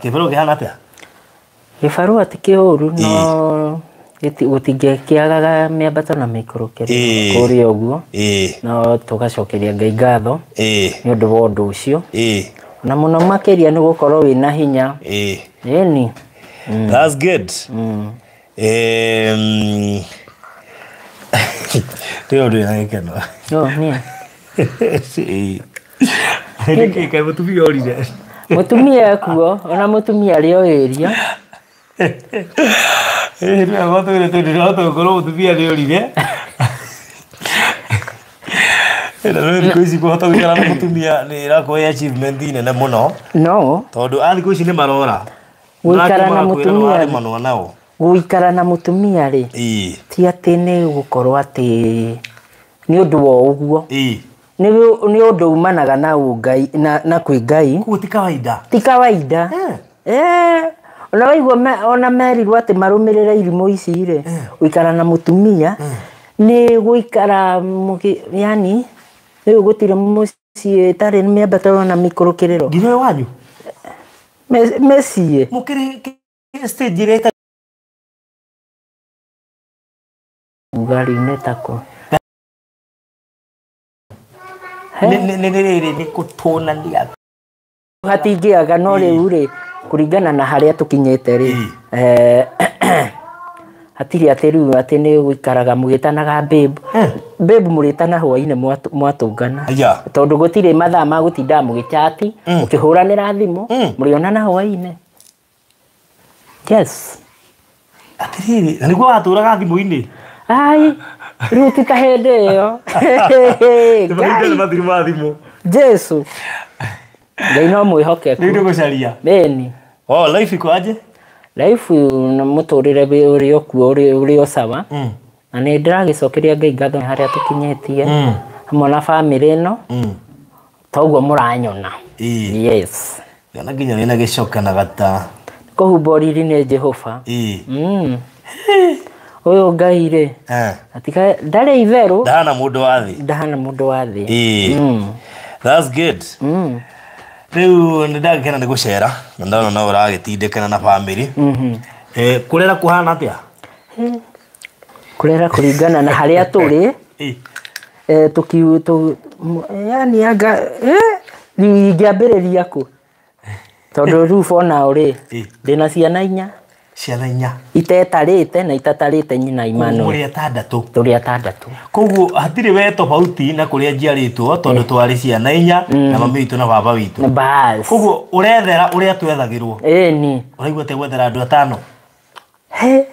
Kĩbarũa kĩhana atĩa? Gĩbarũa ti kĩũru no gũtingĩkĩagaga mĩambato na mĩikũrũkĩre kũrĩa ũguo. No tũgacokeria Ngai ngatho nĩ ũndũ wa ũndũ ũcio. Na mũno makĩria nĩ gũkorwo wĩna hinya. Ĩni. That's good. Ndĩ ũndũ wĩna gĩkeno. No, niĩ. Nĩkĩ kaĩ mũtumia orire? Mũtumia ekuo, ona mũtumia arĩ o area. Ĩĩ nĩ wega ũtwĩre tondũ ndĩrahota gũkorwo mũtumia nĩ orire. Na rĩu thikũ ici kũhota gũikara na mũtumia nĩ ĩrakorwo ĩ achievement nene mũno. No. Tondũ a thikũ ici nĩ marora. Gũikara na mũtumia. Waremanwo nao. Gũikara na mũtumia rĩ, ti atĩ nĩ gũkorwo atĩ nĩ ũndũ wa ũguo. Nĩ ũndũ umanaga na ũngai na kwĩ Ngai. Koguo ti kawaida. Ti kawaida. Ona waigua ona merirwo atĩ marũmĩrĩre irimũ ici rĩ, gũikara na mũtumia nĩ gũikara yani rĩu gũtirĩ mũciĩ ĩtarĩ mĩambato na mĩikũrũkĩrĩro. Nginya ũyũ wanyu? Meciĩ. Mũkĩrĩ stage ĩrĩa ĩtarĩ Uga rĩu nĩ takũ. Nĩ rĩrĩ nĩ kũtũnania. Hatingĩaga no rĩu rĩ kũringana na harĩa tũkinyĩte rĩ, hatirĩ atĩ rĩu atĩ nĩ gũikaraga mũgĩtanaga babe. Babe mũrĩtana hwainĩ mwatũngana. Tondũ gũtirĩ mathaa ma gũtindaga mũgĩchati, mũkĩhũranĩra thimũ, mũrĩonana hwainĩ. Yes. Atĩrĩrĩ, na nĩguo watũraga thimũ-inĩ? Ai, rĩu ti ta hĩndĩ ĩyo. Nĩ mahinda nĩ mathiru ma thimũ. Jesu. Ngai no mwĩhokeku. Rĩu ndũgũcaria. Ĩni. Oh, life iko aje? Life na mũtũrĩre ũrĩ o kuo, ũrĩ o sawa. Na nĩ ndĩragĩcokeria Ngai ngatho harĩa tũkinyĩtie. Hamwe na bamĩrĩ ĩno. Toguo mũranyona. Yes. Ndĩrona nginya wĩna gĩcoka na gata. Kũhumbwo riri nĩ Jehova. Ũyũ Ngai rĩ. Atika ndarĩ itherũ. Ndahana mũndũ wa thĩ. Ndahana mũndũ wa thĩ. That's good. Rĩu nĩ ndagĩkena nĩ gũcera na ndona no ũragĩtindĩkana na bamĩrĩ. Kũrera kũhana atĩa? Kũrera kũringana na harĩa tũrĩ. Yani anga ingĩambĩrĩria kũ? Tondũ rĩu for now rĩ, ndĩna ciana inya. Ciana inya. Itetarĩte na itatarĩte nyina Emmanuel. Mũrĩ atandatũ. Tũrĩ atandatũ. Koguo hatirĩ we tofauti na kũrĩa njiarĩtwo tondũ twarĩ ciana inya na mami witũ na baba witũ. Bas. Koguo ũrethera ũrĩa twethagĩrwo. Ĩni. Ũraigua atĩa gwethera andũ atano? He.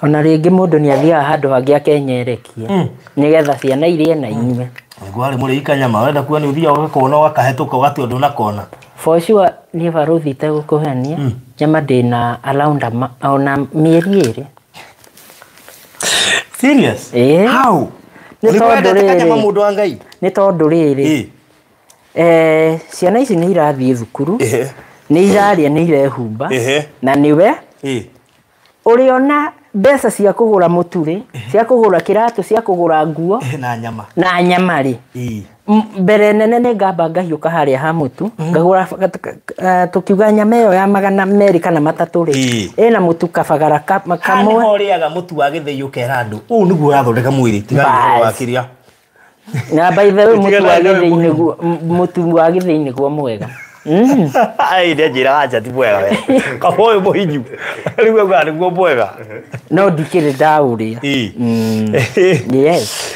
Ona rĩngĩ mũndũ nĩ athiaga handũ hangĩ akenyerekia. Nĩgetha ciana irĩe na inyue. Nĩguo harĩ mũrĩi kanyama ũrenda kuga nĩ ũthiaga ũgakona ũgakahĩtũka ũgatua ndũnakona. For sure niĩ barũthi itegũkũhenia, nyama ndĩna around ona mĩeri ĩrĩ. Serious? How? Nĩ Nĩ tondũ wendete kanyama rĩrĩ. mũndũ wa Ngai? Nĩ tondũ rĩrĩ. Ciana ici nĩ irathiĩ thukuru. Nĩ irarĩa, nĩ irehumba. Na nĩwe. Ũrĩona mbeca cia kũgũra mũtu rĩ, cia kũgũra kĩratũ, cia kũgũra nguo. Na nyama. Na nyama rĩ. Mbere nene nĩ ngamba ngahiũka harĩa ha mũtu, ngagũra tũkiuga nyama ĩyo ya 200 kana 300 rĩ, ĩna mũtu kabagara Haha kamwe. nĩho ũrĩaga mũtu wa gĩthĩi ũkera andũ, ũũ nĩguo ũrathondeka mwĩrĩ, tiga Bas. ũhoro wa kĩrĩa. Na by the way, Tiga mũtu wa na gĩthĩi mũtu. nĩguo, mũtu wa gĩthĩi nĩguo mwega. Ai, nĩ anjĩraga acha ti mwega we. Kaba ũyũ mũhinyu. Rĩu augaga nĩguo mwega. No ndikĩrĩ ndaũrĩa. Yes.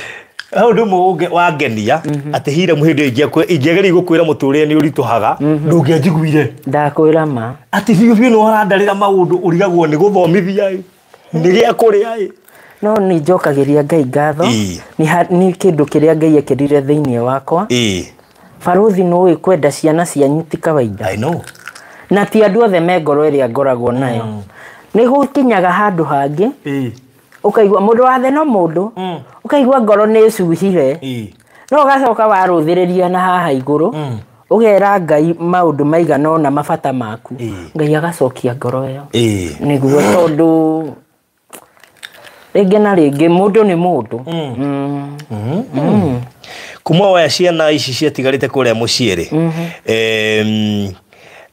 Hau ndũ ũmwe wangenia atĩ hira hĩndĩ ĩyo ingĩageria gũkwĩra mũtũrĩre nĩ ũritũhaga, ndũngĩanjiguire. Ndakwĩra ma. Atĩ biũ biũ nĩ ũrandarĩra maũndũ ũrigagwo nĩ gũthomithia ĩ, nĩ gĩa kũrĩa ĩ. No nĩ njokagĩria Ngai ngatho. Nĩ kĩndũ kĩrĩa Ngai ekĩrire thĩinĩ wakwa. Barũthi nĩ ũĩ kwenda ciana cianyu ti kawaida. I know. Na ti andũ othe me ngoro ĩrĩa ngoragwo nayo. Nĩ gũkinyaga handũ hangĩ. Ũkaigua mũndũ wa thĩ no mũndũ. Ũkaigua ngoro nĩ ĩcuhire. No ũgacoka warũthĩrĩria na haha igũrũ. Ũgera Ngai maũndũ maigana ũna mabata maku. Ngai agacokia ngoro ĩyo. Nĩguo tondũ rĩngĩ na rĩngĩ mũndũ nĩ mũndũ. Kuma woya ciana ici ciatigarĩte kũrĩa mũciĩ rĩ,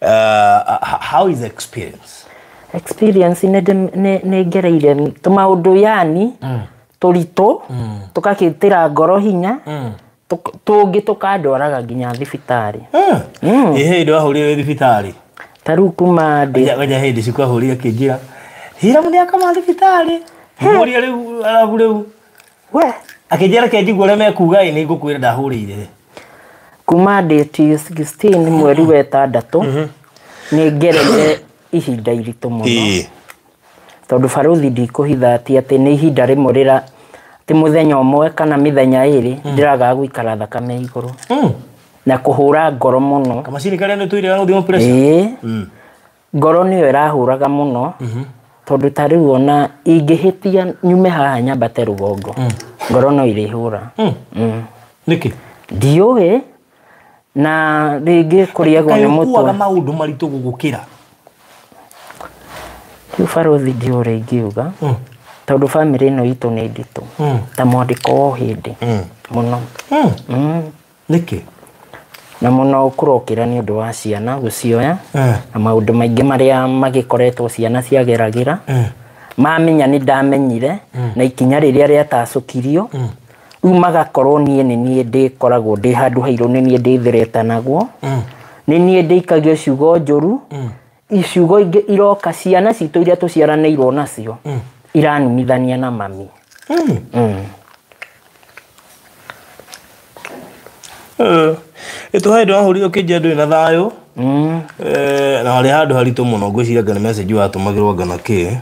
How is the experience? Experience nĩ ngereire tũmaũndũ yani tũritũ tũgakĩtĩra ngoro hinya tũngĩ tũkandwaraga nginya thibitarĩ. Ĩ hĩndĩ wahũrire wĩ thibitarĩ? Ta rĩu kuma ndĩ Ngoja hĩndĩ cikwahũrire akĩnjĩra Hiramu nĩ akoma thibitarĩ. Ngĩmũria rĩu arabu rĩu we akĩnjĩra reke njigue ũrĩa mekuga ĩ nĩ ngũkwĩra ndahũrĩire. Kuma date 16 mweri wa ĩtandatũ nĩ ngereire ihinda iritũ mũno. Tondũ baruthi ndikũhitha ti atĩ nĩ ihinda rĩmwe rĩra ti mũthenya ũmwe kana mĩthenya ĩrĩ ndĩragaga gũikara thakame igũrũ na kũhũra ngoro mũno. Kamacini karĩa nĩ tũire gũthima pressure. Ngoro nĩyo ĩrahũraga mũno tondũ ta rĩu ona ingĩhĩtia nyume haha nyambate rũgongo ngoro no irĩhũra. Nĩkĩ? Ndiũĩ na rĩngĩ kũrĩagwo nĩ mũtwe. Kaĩ ũkuaga maũndũ maritũ gũgũkĩra? Rĩu baruthi ndiũĩ ũrĩa ingiuga tondũ bamĩrĩ ĩno itũ nĩ nditũ ta mwandĩko wa hĩndĩ mũno. Nĩkĩ? Na mũno kũrokĩra nĩ ũndũ wa ciana gũcioya na maũndũ maingĩ marĩa magĩkoretwo ciana ciageragĩra. Mamenya nĩ ndamenyire na ikinya rĩrĩa rĩatacũkirio rĩu magakorwo niĩ nĩ niĩ ndĩkoragwo ndĩ handũ hairũ, nĩ niĩ ndĩtheretanagwo, nĩ niĩ ndĩikagio ciugo njũru, ciugo ingĩ iroka ciana citũ iria tũciaranĩirwo nacio iranumithania na mami. Ĩtũ handũ wahũrire ũkĩnjia ndũrĩ na thayũ. Na harĩ handũ haritũ mũno ngwĩciria anga nĩ message watũmagĩrwo anga na kĩ.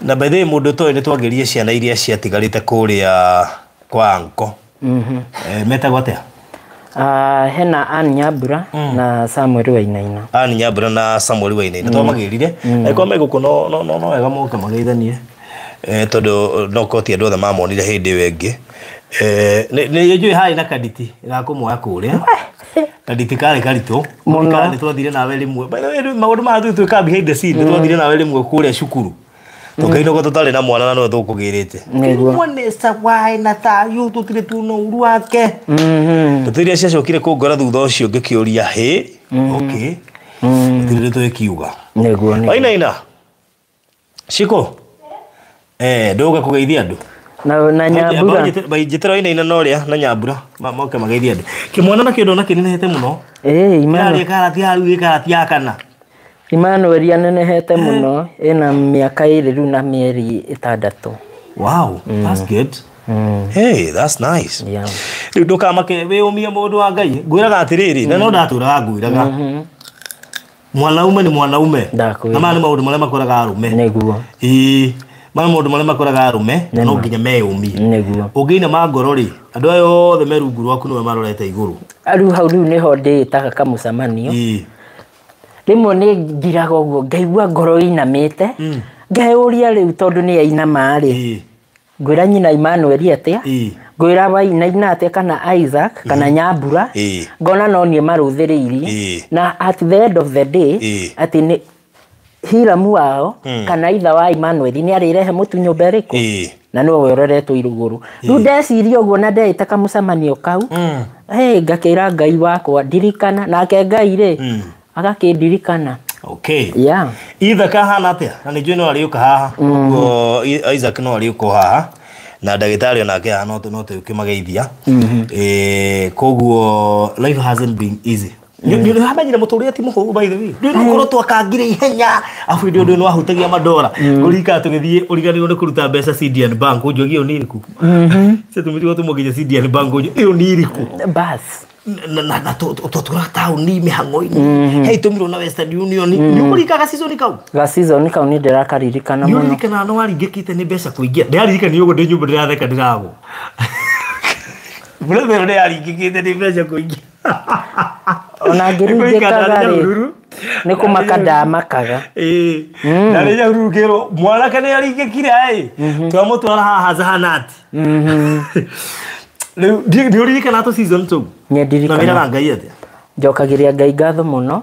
Na by the way mũndũ ũtoĩ nĩ twagĩrire ciana iria ciatigarĩte kũrĩa kwa anko. Metagwo atĩa? Hena Ann Nyambura na Samuel Wainaina. Ann Nyambura na Samuel Wainaina twamagĩrire. Angĩkorwo me gũkũ no wega moke mageithanie. Tondũ no koti andũ othe mamonire hĩndĩ ĩyo ĩngĩ. Nĩ njũĩ harĩ na kaditi gakũmoya kũrĩa. Kaditi karĩ karitũ. Mũno. Nĩ twathire nawe rĩmwe. By the way maũndũ maya twĩkaga behind the scene, nĩ twathire nawe rĩmwe kũrĩa cukuru. Tũkainũka tũtarĩ na mwana na nĩwe tũkũgĩrĩte. Nĩguo. Mwanesa waĩ na thayũ tũtirĩ tuona ũru wake. Ndeto iria ciacokire kũngora thutha ũcio ngĩkĩũria hĩ, okay. Gũtirĩ ndeto ĩkiuga. Nĩguo nĩguo. Wainaina. Shiko. Ndũgũka kũgeithia andũ. Na Nyambura. Njĩtĩra Wainaina na ũrĩa na Nyambura moke mageithie andũ. Kĩmwana nakĩo ndona kĩnenehete mũno. Imano. Kĩrarĩa karati ya rĩu ĩ karati ya kana. Emmanuel anenehete mũno, ĩna mĩaka ĩrĩ rĩu na mĩeri 6. Wow, that's good. Hey, that's nice. Yeah. Rĩu ndũkamake wĩyũmie mũndũ wa Ngai. Ngwĩraga atĩrĩrĩ, na no ndatũraga ngwĩraga. Mwanaume nĩ mwanaume. Ndakwĩra. Na maya nĩ maũndũ marĩa makoraga arũme. Nĩguo. Ĩĩ, maya nĩ maũndũ marĩa makoraga arũme, na no nginya meyũmie. Nĩguo. Ũngĩinama ngoro rĩ, andũ aya othe me rungu rwaku nĩwe marorete igũrũ. Rĩu hau rĩu nĩho ndĩĩtaga kamũcemanio. Rĩmwe nĩ ngiraga ũguo ngaigua ngoro ĩinamĩte, ngeyũria rĩu tondũ nĩ yainama rĩ, ngwĩra nyina Emmanuel atĩa, ngwĩra Wainaina atĩa kana Isaac kana Nyambura, ngona no niĩ marũthĩrĩirie, na at the end of the day atĩ nĩ Hiramu wao kana itha wa Emmanuel nĩ arĩrehe mũtu nyũmba ĩrĩkũ, na nĩwe ũroretwo irũgũrũ. Rĩu ndeciria ũguo na ndeĩta kamũcemanio kau, ngakĩra Ngai wakwa ndirikana, nake Ngai rĩ agakĩndirikana. Okay. Yeah. Itha kahana atĩa? Na nĩ njũĩ no arĩũka haha. Ũguo Isaac no arĩũka haha. Na ndagĩtarĩ onake haha no tũkĩmageithia. Koguo life hasn't been easy. Nĩ hamenyire mũtũrĩre ti mũhũthũ by the way. Ndũĩ no korwo twakangire ihenya. Afu ndio ndũĩ no wahutagia mandora. Ngũririkana tũgĩthiĩ ũriganĩirwo nĩ kũruta mbeca CDN Bank ũnjogie ĩyo nĩ ĩrĩkũ? Ciatũmĩtirwo tũmwo nginya CDN Bank ũnjogie ĩyo nĩ ĩrĩkũ? Bas. Na twatũraga taũni mĩhang'o-inĩ. He itũmirwo na Western Union. Nĩ ũkũririkana season kau? Ga season kau nĩ ndĩrakaririkana Nĩ mũno. ũririkanaga nĩ waringĩkĩte nĩ mbeca kũingĩra. Ndĩraririkania ũguo ndĩ nyũmba ndĩratheka ndĩragwa. Brother ĩyo nĩyaringĩkĩte nĩ mbeca kũingĩra. Ona ngĩringĩkaga rĩ, nĩ kũmaka ndamakaga. Ndarĩ Nyahururu ngĩrwo mwanake nĩ aringĩkire ĩ, twamũtwara haha zahanati. Rĩu nĩ ũririkanaga tũ season tũu? Nĩ ndirikanaga. Na wĩraga Ngai atĩa? Njokagĩria Ngai ngatho mũno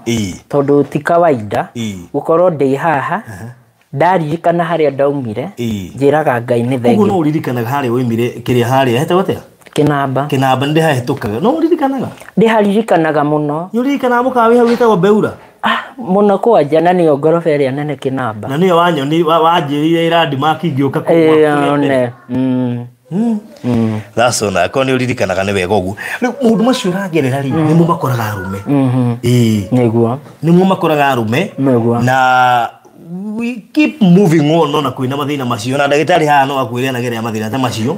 tondũ ti kawaida gũkorwo ndĩ haha ndaririkana harĩa ndaumire, njĩraga Ngai nĩ Koguo no thengiũ. ũririkanaga harĩa waumire kĩrĩa harĩa hetagwo atĩa? Kĩnamba. Kĩnamba nĩ ndĩhahĩtũkaga. No ũririkanaga? Ndĩharirikanaga mũno. Nĩ ũririkanaga mũkawa wĩ hau wĩtagwo Beura? Mũno kwanja na nĩyo ngoroba ĩrĩa nene Kĩnamba. Na nĩyo wanyoni wanjĩrire ĩrandimaki ngĩũka kũu. That's on akorwo nĩ ũririkanaga nĩ wega ũguo. Rĩu maũndũ macio ũragerera rĩ nĩmo makoraga arũme. Nĩguo. Nĩmo makoraga arũme. Nĩguo. Na we keep moving on na kwĩna mathĩna macio na ndagĩtarĩ haha no akwĩre anagerera mathĩna ta macio.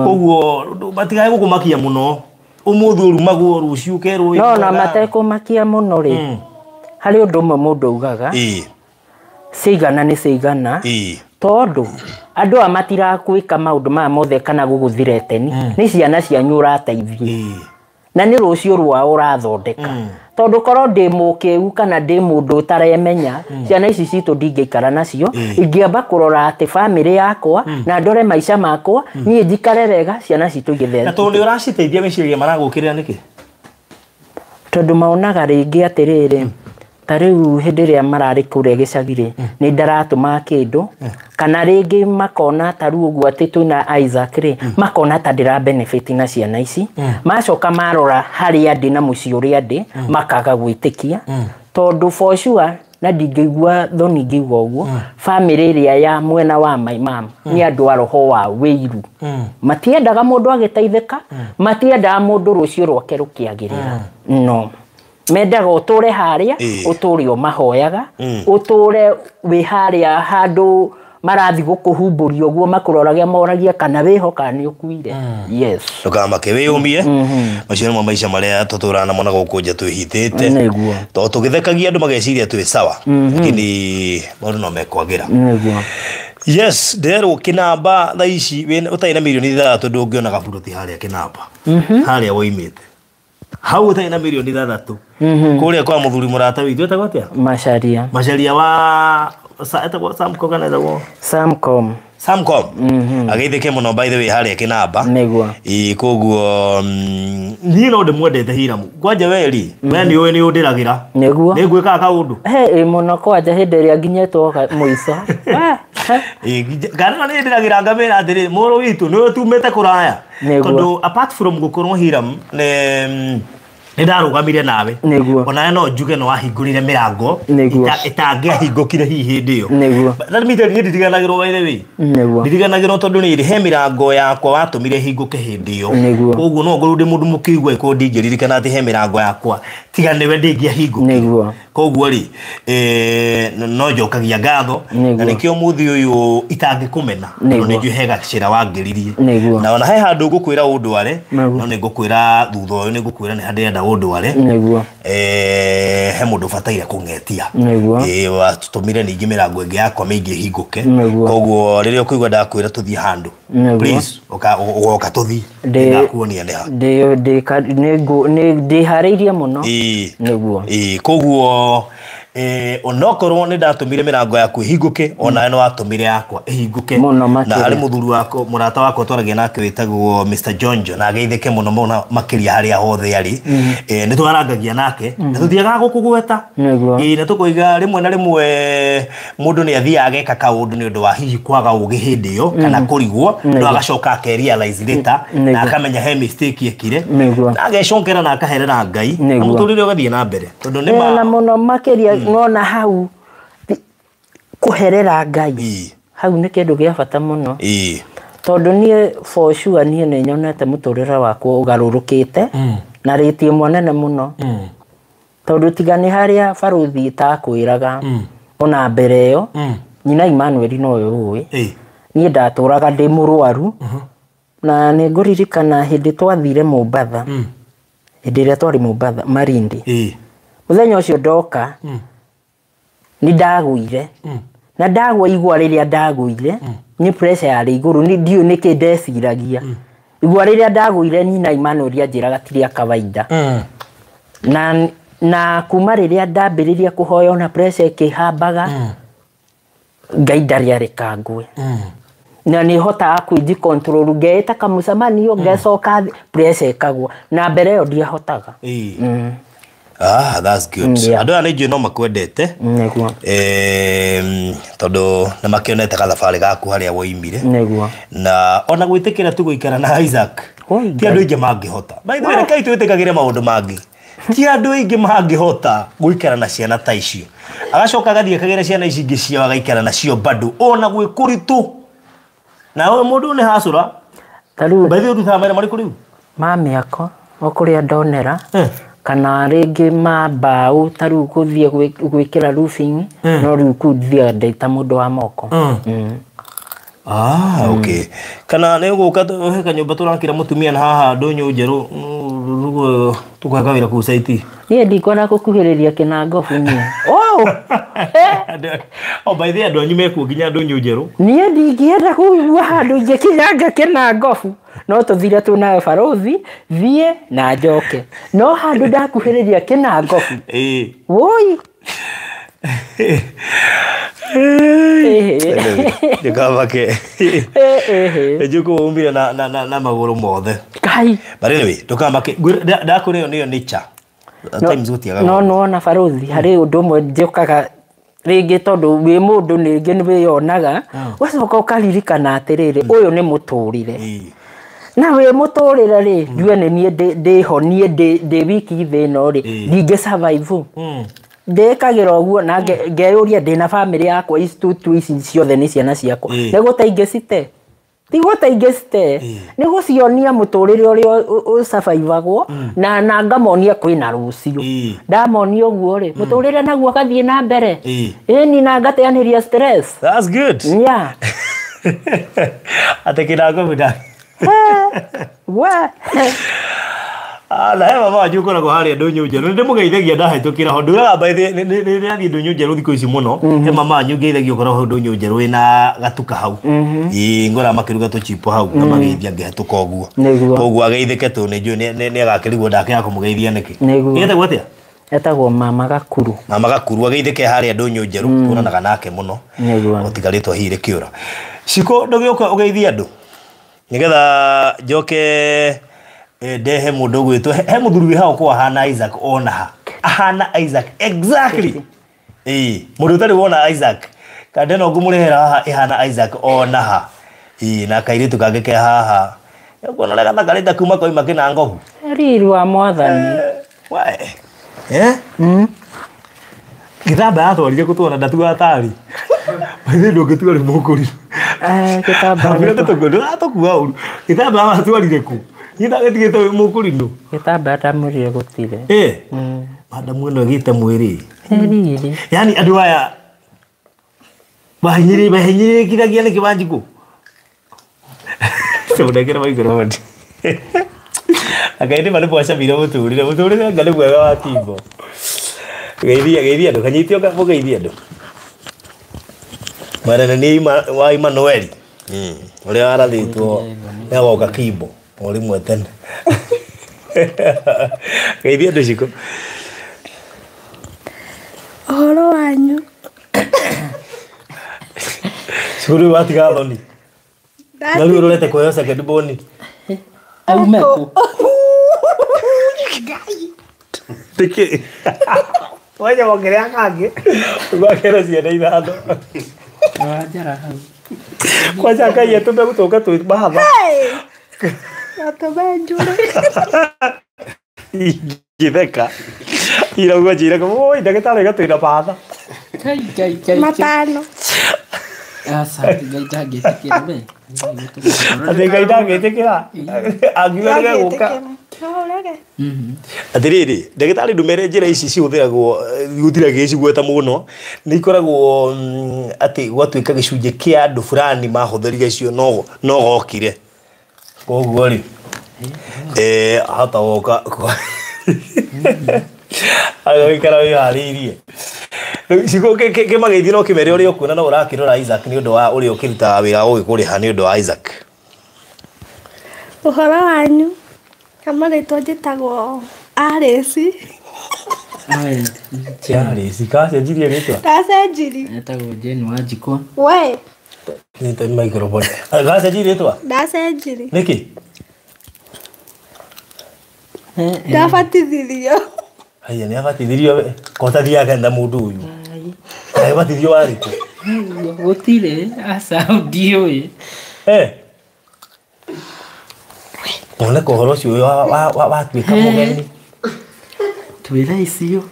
Koguo matigae gũkũmakia mũno. Ũmũthĩ ũrumagwo rũciũ ũkerwo. No na matekũmakia mũno rĩ. Harĩ ũndũ ũmwe mũndũ augaga. Cigana nĩ cigana. Tondũ andũ aya matirakwĩka maũndũ maya mothe kana gũgũthireteni nĩ ciana cianyu ũrateithia na nĩ rũciũ rwao ũrathondeka. Tondũ korwo ndĩ mũkĩgu kana ndĩ mũndũ ũtaremenya ciana ici citũ ndingĩikara nacio ingĩamba kũrora atĩ bamĩrĩ yakwa na ndore maica makwa niĩ njikare wega ciana citũ igĩthera. Na tondũ nĩ ũraciteithia meciria maragũkĩrĩra nĩkĩ? Tondũ maonaga rĩngĩ atĩrĩrĩ ta rĩu hĩndĩ ĩrĩa mararĩ kũrĩa gĩcagi rĩ nĩ ndaratũma kĩndũ kana rĩngĩ makona ta rĩu ũguo atĩ twĩna Isaac rĩ makona ta ndĩra benefit na ciana ici macoka marora harĩa ndĩ na mũciĩ ũrĩa ndĩ makaga gwĩtĩkia tondũ for sure na ndingĩigua thoni ngĩigua ũguo bamĩrĩ ĩrĩa ya mwena wa my mom nĩ andũ a roho wa wĩiru matiendaga mũndũ agĩteithĩka matiendaga mũndũ rũciũ rwake rũkĩagĩrĩra no mendaga ũtũre harĩa ũtũre ũmahoyaga ũtũre wĩ harĩa handũ marathi gũkũhumbũria ũguo makũroragia moragia kana wĩho kana nĩ ũkuire. Yes. Ndũkamake wĩyũmie. Macio nĩmo maica marĩa tũtũraga namo na gũkũ nja twĩhithĩte. Nĩguo. Tondũ tũgĩthekagia andũ mageciria twĩ sawa lakini maũndũ no mekwagĩra. Nĩguo. Yes, ndĩrerwo Kĩnamba thaa ici ũtarĩ na mirioni 6 ndũngĩona gaburoti harĩa Kĩnamba. Harĩa woimĩte. Hau ũtarĩ na mirioni 6 kũrĩa kwa mũthuri mũrata witũ etagwo atĩa? Macharia. Macharia wa etagwo Samco kana etagwo Samcom. Samcom. Ageithĩke mũno by the way harĩa Kĩnamba. Nĩguo. Ĩĩ koguo niĩ no ndĩmwendete Hiramu. Kwanja we rĩ, we nĩ ũĩ nĩ ũndĩragĩra. Nĩguo. Nĩ ngwĩkaga kaũndũ. He mũno kwanja hĩndĩ ĩrĩa nginyĩtwo mũico. Ĩĩ kana nĩ ndĩragĩra ngamĩra atĩrĩ mũrũ witũ nĩ ũtumĩte kũraya. Tondũ apart from gũkorwo Hiram nĩ ndarũgamire nawe. Ona no njuge no wahingũrire mĩrango ĩtangĩahingũkire hihi hĩndĩ ĩyo. Let me tell you ndiriganagĩrwo by the way. Ndiriganagĩrwo tondũ nĩ he mĩrango yakwa watũmire hingũke hĩndĩ ĩyo. Koguo no ngorwo ndĩ mũndũ mũkĩigua ĩkorwo ndingĩririkana atĩ he mĩrango yakwa tiga nĩwe ndĩngĩahingũkire. Koguo rĩ no njokagia ngatho na nĩkĩo mũthĩ ũyũ itangĩkũmena tondũ nĩ njũĩ he gacĩra wangĩririe. Na ona he handũ ngũkwĩra ũndware no nĩ ngũkwĩra thutha ũyũ nĩ ngũkwĩra nĩ handĩrenda ũndware. He mũndũ ũbataire kũng'etia. Watũtũmire ningĩ mĩrango ĩngĩ yakwa mĩingĩ ĩhingũke. Koguo rĩrĩa ũkũigua ndakwĩra tũthiĩ handũ please ũgoka tũthiĩ ndakuonia nĩ ha. Ndĩharĩirie mũno. Nĩguo. Koguo onokorwo nĩ ndatũmire mĩrango yaku ĩhingũke ona no watũmire yakwa ĩhingũke. Na harĩ mũthuri wakwa mũrata wakwa twaragia nake wĩtagwo Mr Jonjo na ageithĩke mũno mũno makĩria harĩa hothe arĩ. Nĩ twarangagia nake na tũthiaga gũkũgweta. Na tũkoiga rĩmwe na rĩmwe mũndũ nĩ athiaga ageka kaũndũ nĩ ũndũ wa hihi kwaga ũgĩ hĩndĩ ĩyo kana kũrigwo no agacoka akerealize later na akamenya he mistake ekire na agecokera na akaherera Ngai na mũtũrĩre ũgathiĩ na mbere tondũ nĩ na mũno makĩria nona hau kũherera Ngai hau nĩ kĩndũ gĩa bata mũno. Tondũ niĩ for sure niĩ nĩ nyonete mũtũrĩre wakwa ũgarũrũkĩte na rĩti ĩmwe nene mũno. Tondũ tiga nĩ harĩa baruthi itakwĩraga ona mbere ĩyo nyina Emmanuel nowe ũĩ niĩ ndatũraga ndĩ mũrwaru na nĩ ngũririkana hĩndĩ twathire Mombatha hĩndĩ ĩrĩa twarĩ Mombatha Malindi mũthenya ũcio ndoka nĩ ndagũire na ndagwa igwa rĩrĩa ndagũire nĩ pressure yarĩ igũrũ nĩ ndiũĩ nĩkĩ ndeciragia igwa rĩrĩa ndagũire nyina Emmanuel anjĩraga ti rĩa kawaida na kuma rĩrĩa ndambĩrĩria kũhoya ona pressure ĩkĩhambaga Ngai ndarĩ areka ngwe na nĩ hotaga kwĩji control ngeĩta kamũcemanio ngecoka pressure ĩkagwa na mbere ĩyo ndiahotaga. Ah, that's good. Andũ aya nĩ njũĩ no makwendete. Nĩguo. Tondũ nĩ makĩonete gathabarĩ gaku harĩa woimire. Nĩguo. Na ona gwĩtĩkĩra tu gũikara na Isaac. Ti andũ aingĩ mangĩhota. By the way, rekei twĩtĩkagĩre maũndũ mangĩ. Ti andũ aingĩ mangĩhota gũikara na ciana ta icio. Agacoka agathiĩ akagĩra ciana ici ingĩ ciao agaikara nacio bado ona gwĩ kũritũ. Na ũyũ mũndũ nĩ hacũra. Ta rĩu By the way, ũrutaga mawĩra marĩkũ rĩu? Ma mĩako o kũrĩa ndonera kana rĩngĩ ma mbaũ ta rĩu gũthiĩ gwĩkĩra roofing no rĩu kũu thiaga ndĩ ta mũndũ wa moko. Ah, okay. Kana nĩ ũgũka he kanyũmba tũrakĩra mũtumia na haha ndũnyũ njerũ tũkũhe kawĩra kũu site. Niĩ ndikwenda gũkuhĩrĩria kĩnangobu niĩ. Oh! Oh, by the way, andũ anyu mekuo nginya ndũnyũ njerũ. Niĩ ndingĩenda kũigua handũ ingĩkinyanga kĩnangobu. No tũthire twĩnayo barũthi, thiĩ na njoke. No handũ ndakuhĩrĩria kĩnangobu. Woi! Ndũkamake. Njũkũ umbire na magũrũ mothe. Kai. But anyway, ndũkamake. Ndakũrĩa ĩyo nĩyo nature. Times gũtiagaga. No nĩwona barũthi harĩ ũndũ ũmwe njũkaga rĩngĩ tondũ wĩ mũndũ rĩngĩ nĩ wĩyonaga ũgacoka ũkaririkana atĩrĩrĩ ũyũ nĩ mũtũrĩre. Na wĩ mũtũrĩre rĩ ngue nĩ niĩ ndĩho niĩ ndĩ wiki thĩ ĩno rĩ ndingĩ survive. Ndĩkagĩra ũguo na ngeyũria ndĩna bamĩrĩ yakwa ici tu ici ciothe nĩ ciana ciakwa. Nĩ gũte ingĩcite. Ti gũte ingĩcite. Nĩ gũcionia mũtũrĩre ũrĩa ũsurvivagwo na ngamonia kwĩna rũciũ. Ndamonia ũguo rĩ mũtũrĩre naguo ũgathiĩ na mbere. Ĩni na ngateanĩria stress. That's good. Yeah. Atĩ kĩnangobu nda. We. Na he mama wanyu ũkoragwo harĩa ndũnyũ njerũ. Nĩ ndĩmũgeithagia ndahĩtũkĩra ho. Ndugaga by the way, nĩ ndĩrathiĩ ndũnyũ njerũ thikũ ici mũno. He mama wanyu ngeithagia ũkoragwo hau ndũnyũ njerũ wĩna gatuka hau. Ĩĩ ngora makĩruga tũchipo hau ngamageithia ngĩhĩtũka ũguo. Koguo ageithĩke tondũ nĩ njũĩ nĩ agakĩrigwo ndakĩaga kũmũgeithia nĩkĩ. Ĩtagwo atĩa? Etagwo Mama Gakuru. Mama Gakuru ageithĩke harĩa ndũnyũ njerũ tuonanaga nake mũno. Otiga rĩtwa hihi rĩkĩũra. Ciko ndũgĩũka ũgeithie andũ. Nĩgetha njoke ndehe mũndũ ũgwĩtwo he mũthuri wĩ hau kwa ahana Isaac ona ha. Ahana Isaac exactly. Mũndũ ũtarĩ wona Isaac kande no ngũmũrehera haha ĩhana Isaac ona ha. Na kairĩtu kangĩ ke haha. Ũkuona ũrĩa gathakarĩte kuma koima kĩnangobu. Riri wa mwathani. We. Gĩthamba yatwarire kũtwara ndatuaga tarĩ. Maithe ndũngĩtua rĩ mũkũri. Gĩtamba. Ndũratũkua ũru. Gĩthamba watwarire kũ? Gĩtigĩte wĩ mũkũrinũ. Gĩtamba ndamwĩrire gũtirĩ. Madamu ĩno ĩgĩte mwĩrĩ. Riri. Yaani andũ aya mahinyĩrĩkithagia nĩkĩ Wanjikũ? Tũnengere microphone. Ngai nĩ ma nĩ mwacamire mũtũrĩre. Mũtũrĩre anga nĩ mwega wa Kimbo. Geithia andũ, kanyite mũgeithie andũ. Mwanene nĩ wa Emmanuel. Ũrĩa warathĩtwo nĩ agoka Kimbo o rĩmwe tene. Geithia andũ Ciko. Ũhoro wanyu. Ciko rĩu watiga thoni. Na rĩu ũrorete kũheo second born. Aume kũ? Nĩkĩ? Wenya wongerea kangĩ. Ũgakĩra ciana ithano. Wanjara hau. Kwanja Ngai atũme gũtũka twĩ mahatha. Atũme njũre. Ingĩtheka. Irauga njĩraga, oi ndagĩtarĩ oiga twĩna mahatha. Matano. Aca, Ngai ndangĩtĩkĩra we. Atĩ Ngai ndangĩtĩkĩra. Angiuga nĩgegũka. Atĩrĩrĩ, ndagĩtarĩ ndũmere njĩra ici cihũthĩragwo gũtirĩ agĩcigweta mũno nĩ ikoragwo atĩ gwatuĩka gĩcunjĩ kĩa andũ fulani mahũthĩrire icio no gokire. Koguo rĩ hata woka agagĩikara wĩharĩirie. Ciko kĩmageithie no kĩmere ũrĩa ũkuona no ũrakĩrora Isaac nĩ ũndũ wa ũrĩa ũkĩrutaga wĩra wa gũgĩkũrĩha nĩ ũndũ wa Isaac. Ũhoro wanyu. Kama rĩtwa njĩtagwo Alice. Alice, kacenjirie rĩtwa? Ndacenjirie. Etagwo Jane Wanjikũ. We. Nĩte microphone. Gacenjirie rĩtwa? Ndacenjirie. Nĩkĩ? Ndabatithirio. Haya nĩ abatithirio we. Ko ũtathiaga kanitha mũndũ ũyũ. Abatithio warĩ kũ? Gũtirĩ, aca ndiũĩ. Wone ka ũhoro ũcio watuĩka mũgeni. Twĩra icio.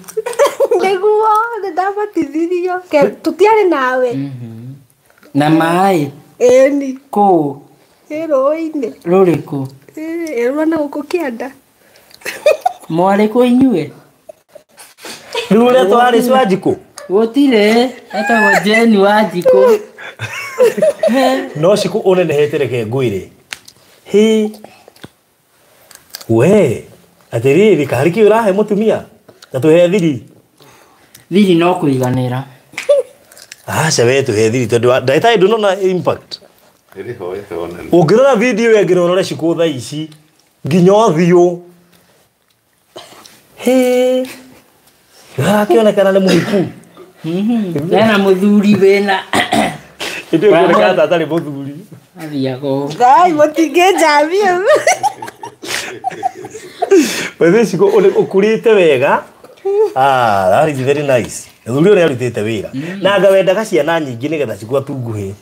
Nĩguo nĩndabatithirio. Tũtiarĩ nawe. Na maĩ. Ĩni. Kũũ. Ĩ rũĩ-inĩ. Rũrĩkũ? Ĩ rwa na gũkũ kĩanda. Mwarĩ kũ inyuĩ? Rĩu ũretwo Alice Wanjikũ? Gũtirĩ, etagwo Jane Wanjikũ. No Cikũ ũnenehete reke ngwĩre. Hĩ. We, atĩrĩrĩ karĩ kĩ ũrahe mũtumia? Na tũhe thiri. Thiri no kũiganĩra. Aca we tũhe thiri tondũ ndagĩtarĩ ndũnona impact. Ĩrĩ ho ĩronania. Ũngĩrora video ĩyo ĩngĩ na ũrore Cikũ thaa ici nginya ũthiũ. Hĩ. Arakĩonekana nĩ mũhiku. Ena mũthuri wĩna. Ĩndĩ ũkĩonekana ta atarĩ mũthuri. Athiaga ũũ. Ngai mũtingĩnjamia. Wethe Cikũ ũkũrĩte wega. Ah, that is very nice. Mũthuri ũrĩa arutĩte wĩra. Na anga wendaga ciana nyingĩ nĩgetha Cikũ atunguhe.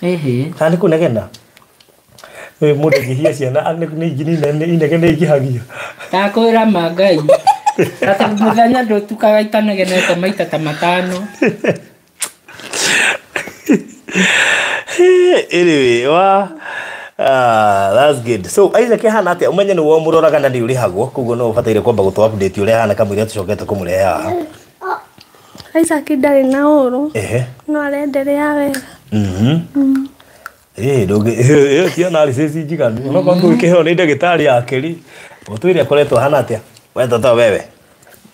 Ĩhĩ. Kana nĩ kũnegena? Mũndũ angĩhia ciana nĩ inegene ingĩhagia. Ndakwĩra ma Ngai. Ata mũthenya ndũtukaga itanegenete maita ta matano. Anyway, wa that's good. So Isaac ahana atĩa? Ũmenye nĩ womũroraga na nĩ ũrĩhagwo, koguo no ũbataire kwamba gũtũ update ũrĩa ahana kamũira tũcokete kũmũrehe haha. Isaac ndarĩ na ũru. Ehe. No arenderea wega. Ĩĩ ndũngĩ ĩyo ti analysis njiganu. Onokorwo tũgĩkĩheo nĩ ndagĩtarĩ yake rĩ, ũtwĩre akoretwo ahana atĩa? We toto wewe.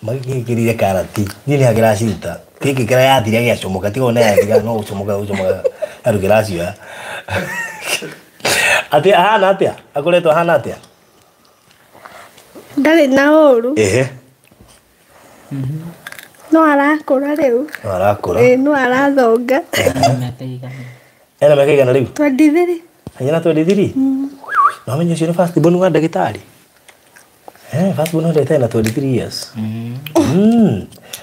Magĩkĩrire karati. Niĩ nĩ hagĩraciruta. Gĩkĩ kĩrĩa yathire gĩacomoka tiga ona yathira no gũcomoka gũcomoka andũ kĩracioya. Atĩ ahana atĩa? Akoretwo ahana atĩa? Ndarĩ na ũru. Ehe. No arakũra rĩu. No arakũra. Ĩ no arathonga. Ena mĩaka igana rĩu? 23. Anyana 23? No amenye ũcio nĩ first born wa ndagĩtarĩ. First born wa ndagĩtarĩ na 23 years.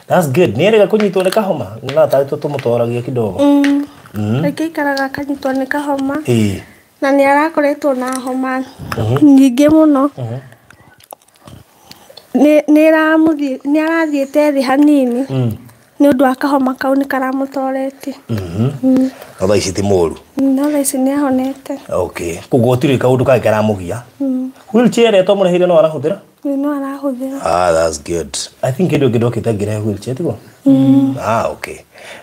That's good. Nĩ erĩga kũnyitwo nĩ kahoma. Na tarĩ tũmũtoragia kidogo. Rĩngĩ aikaraga akanyitwo nĩ kahoma. Ĩĩ. Na nĩ arakoretwo na homa nyingĩ mũno. Nĩ arathiĩte thĩ hanini. Nĩ ũndũ wa kahoma kau nĩ karamũtoretie. No thaa ici ti mũru. No thaa ici nĩ ahonete. Okay. Koguo gũtirĩ kaũndũ kangĩ karamũgia. Wheelchair ĩrĩa twamũreheire no arahũthĩra? No arahũthĩra. Ah, that's good. I think kĩndũ kĩndũ okĩte ngĩrehe wheelchair tiguo? Ah, okay.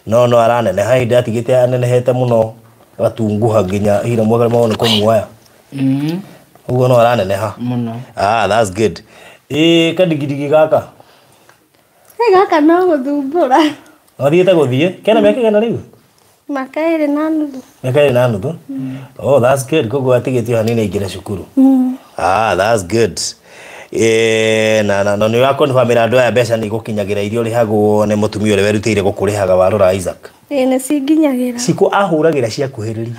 No no araneneha hĩndĩ atigĩte anenehete mũno gatunguha nginya hira mwaka maone kũmuoya. Ũguo no araneneha. Mũno. Ah, that's good. Ĩ kadigidigi gaka? Gaka no gũthumbũra. Gathiĩte gũthiĩ. Kena mĩaka igana rĩu? Mĩaka 2.5. Mĩaka 2.5? Oh, that's good. Koguo atigĩtio hanini aingĩre cukuru. Ah, that's good. Na na nĩ ũrakonfirmĩra andũ aya mbeca nĩ igũkinyagĩra iria ũrĩhagwo nĩ mũtumia ũrĩa werutĩire gũkũrĩhaga warora Isaac. Ĩĩ nĩ cinginyagĩra. Cikũ ahũragĩra ciakuhĩrĩria.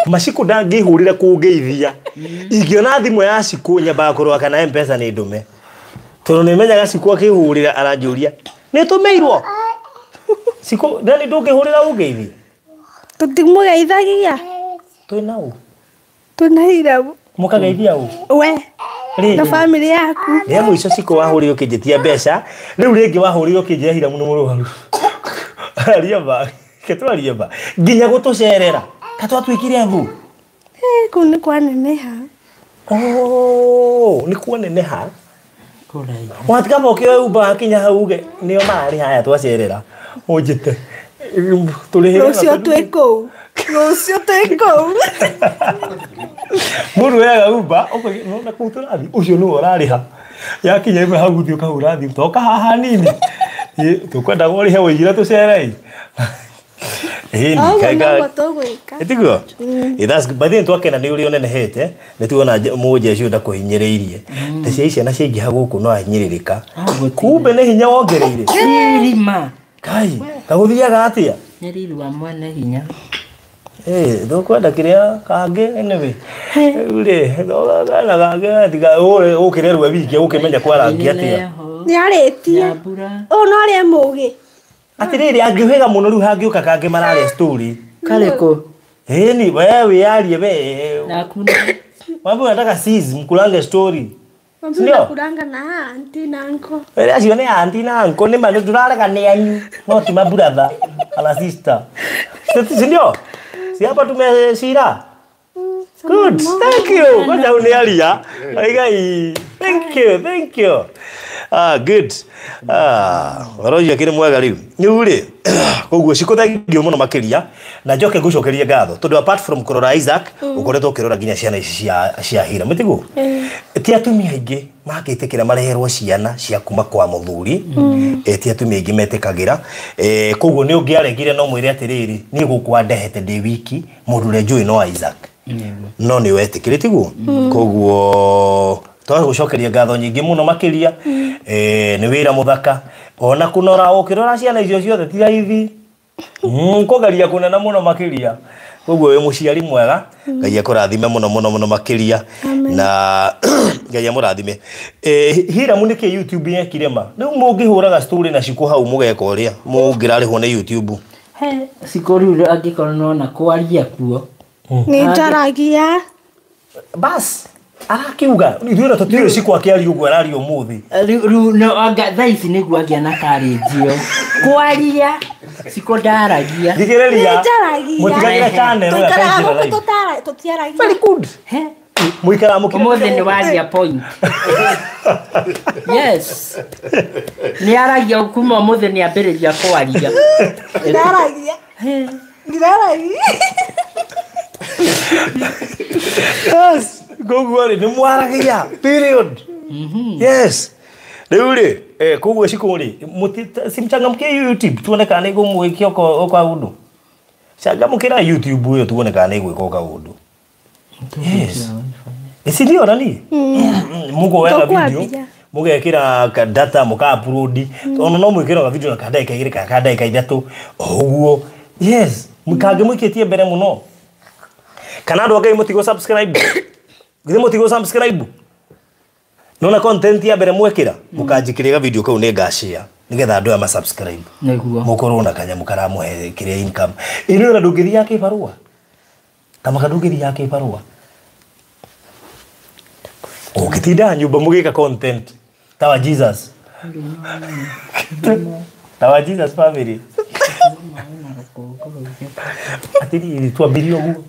Macikũ ndangĩhũrĩra kũngeithia. Ingĩona thimũ ya Cikũ nyambaga kũrora kana M-Pesa nĩ ndũme. Tondũ nĩ menyaga Cikũ akĩhũrĩra aranjũria nĩ tũmĩirwo. Cikũ nani ndũngĩhũrĩra ũngeithie? Tũtimũgeithagia. Twĩna ũ? Twĩna Hiramu. Mũkageithia ũ? We. Na bamĩrĩ yaku. Rĩa mũico Cikũ wahũrire ũkĩnjĩtia mbeca, rĩu rĩngĩ wahũrire ũkĩnjĩra Hiramu nĩ mũrwaru. Aria ma, ketwarie ma. Nginya gũtũcerera. Ka twatuĩkire thũ. Kũu nĩ kwaneneha. Oh, nĩ kwaneneha. Watiga moke Uber hakinya hau uge nĩo marĩ haya twacerera. Ũnjĩte. Tũrĩhĩre. Rũciũ twĩ kũu. Rũciũ twĩ kũu. Mũndũ oyaga Uber, ũkoiga na kũu tũrathiĩ, ũcio nĩwe ũrarĩha. Yakinya ĩmwe hau ũthiĩ ũkahũra thimũ, toka haha hanini. Tũkwendaga ũrĩhe wũigire tũcere. Ĩni, Ũguo noguo tũgwĩka. Ĩtiguo? That's good. By the way, twakena nĩ ũrĩa ũnenehete, nĩ tuona mũnjeshi ũyũ ndakũhinyĩrĩirie. Ta cia ciana ciaingĩha gũkũ no ahinyĩrĩrĩka. Kumbe nĩ hinya wongereire. Irima. Kai, kagũthiaga atĩa? Nĩ riri wa mwene hinya. Tũkwenda kĩrĩa kangĩ anyway. Rĩu rĩ, kana kangĩ tiga ũkĩre rwe wiki ũkĩmenya kwarangi atĩa. Nĩ arĩtie. Ũyũ no arĩe mũgĩ. Atĩrĩrĩ angĩhĩga mũno rĩu hangĩũka kangĩ mararĩa story. Karĩkũ? Ĩni we wĩyarie we. Naku. Mambo nataka sis mkulange story. Ndio. Kuranga na auntie na uncle. Wele acio nĩ auntie na uncle nĩ ma ndũrarega nĩ anyu no ti ma brother ala sister. Si ndio? Si hapa tumeshira. Good. Thank you. Kwanza unialia. Aigai. Thank you. Thank you. Ah, good. Ah, waroja kire mwega riu. Ni ri. Koguo cikuthengiũ mũno makĩria na njoke ngũcokerie ngatho tondũ apart from kũrora Isaac ũkoretwo ũkĩrora nginya ciana ici cia Hira mũtiguo ti atumia aingĩ mangĩtĩkĩra mareherwo ciana cia kuma kwa mũthuri ti atumia aingĩ metĩkagĩra koguo nĩ ũngĩaregire no mwĩre atĩrĩrĩ niĩ gũkũ andehete ndĩ wiki mũndũ ũrĩa njũĩ no Isaac no nĩ wetĩkĩre tiguo koguo twagũcokeria ngatho nyingĩ mũno makĩria nĩ wĩra mũthaka ona kũnora ũkĩrora ciana icio ciothe ti raithi kũgeria kũnena mũno makĩria koguo wĩ mũciari mwega Ngai akũrathime mũno mũno mũno makĩria na Ngai amũrathime. Hiramu nĩkĩ YouTube yekire ma rĩu mũngĩhũraga story na cikũ hau mũgeka ũrĩa mũngĩrarĩhwo nĩ YouTube he cikũ rĩu angĩkorwo nona kwaria kuo nĩ njaragia bas arakiuga ithuĩ na tũtiũĩ cikũ akĩaria ũguo araria ũmũthĩ rĩu no anga thaa ici nĩguo agĩa na courage ĩyo kwaria cikũ ndaragia thikĩrĩria njaragia mũtigagĩre channel ya tũikaraga Kainjira gũkũ Live. tũtiaragia Very good. Mũikaraga mũkĩrĩte ũmũthĩ nĩ waria point. Yes. Nĩ aragia kuma ũmũthĩ nĩ ambĩrĩria kwaria. Ndaragia. Ndaragia. Yes. Koguo rĩ nĩ mwaragia period. Yes. Rĩu rĩ koguo cikũ rĩ simchangamkie YouTube tuone kana nĩ ngũmwĩkia o kaũndũ. Changamkĩra YouTube ĩyo tuone kana nĩ ngwĩka o kaũndũ. Yes. Isi ndio nani? Mugo video. Mugekira data muka upload. Ono no mwikira video na kadai igiri ka kadai ithatu. Oguo. Yes. Mukange mwikitie mbere muno. Kana andu angai mutigo subscribe. Githe mutigo subscribe. Nona content ya mbere mwekira mukanjikirira video kau ni ngashare nigetha andu aya ma subscribe. Niguo. Mukorwo na kanyamu karamuhe kiria income. Ino na ndungithia kibarua. Kama ndungithia kibarua. Ukitinda nyumba mugika content tawa Jesus. Tawa Jesus family. Atiri twambirie uguo.